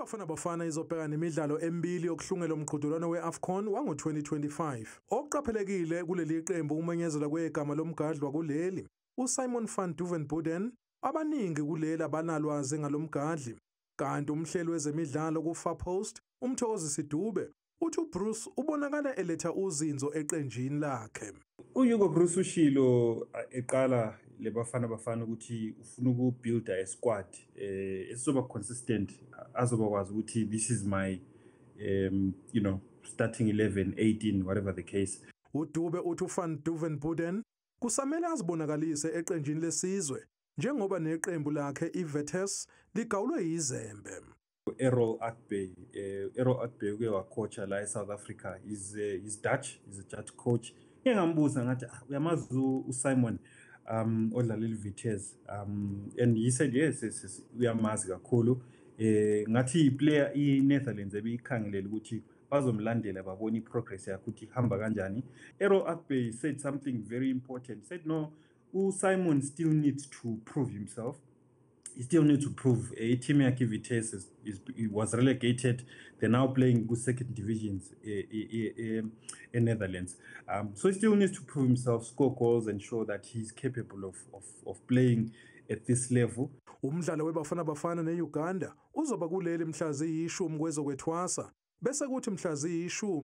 IBafana Bafana izobheka nemidlalo emibili yokuhlungela umqhudelwano we-AFCON wango-2025. Okuqaphelekile kuleli qembu ukumenyezela kwegama lomgadli wakuleli, uSimon van Duivenbooden, abaningi kuleli abanalwazi ngalomgadli. Kanti umhleli wezemidlalo ku-FARPost, uMthokozisi Dube, uthi uBroos ubonakala eletha uzinzo eqenjini lakhe. UHugo Broos ushilo eqala leBafana Bafana ukuthi ufuna ukubuilda a squad esizoba consistent, azobakwazi ukuthi this is my starting 11, 18, whatever the case. UDube uthi uVan Duivenbooden kusamele azibonakalise eqenjini lesizwe njengoba neqembu lakhe iVitesse ligawulwe yizembe. Erol Akbay, Erol Akbay uke wacoacha la eSouth Africa. He's Dutch, he's a Dutch coach. Ngike ngambuza ngathi, "Ah, uyamazi uSimon odlalela iVitesse?" And he said yes, uyamazi kakhulu. Ngathi iplayer iNetherlands ebikhangelele ukuthi bazomlandela, babone iprogress yakhe ukuthi ihamba kanjani. Erol Akbay said something very important. He said, "No, uSimon still needs to prove himself. He still needs to prove." A team yakhe Vitesse was relegated. They're now playing good second divisions in Netherlands. So he still needs to prove himself, score goals, and show that he's capable of playing at this level. Umdlalo weBafana Bafana neUganda uzoba kuleli mhla ziyi-10 kwezokwethwasa, bese kuthi mhla ziyi-10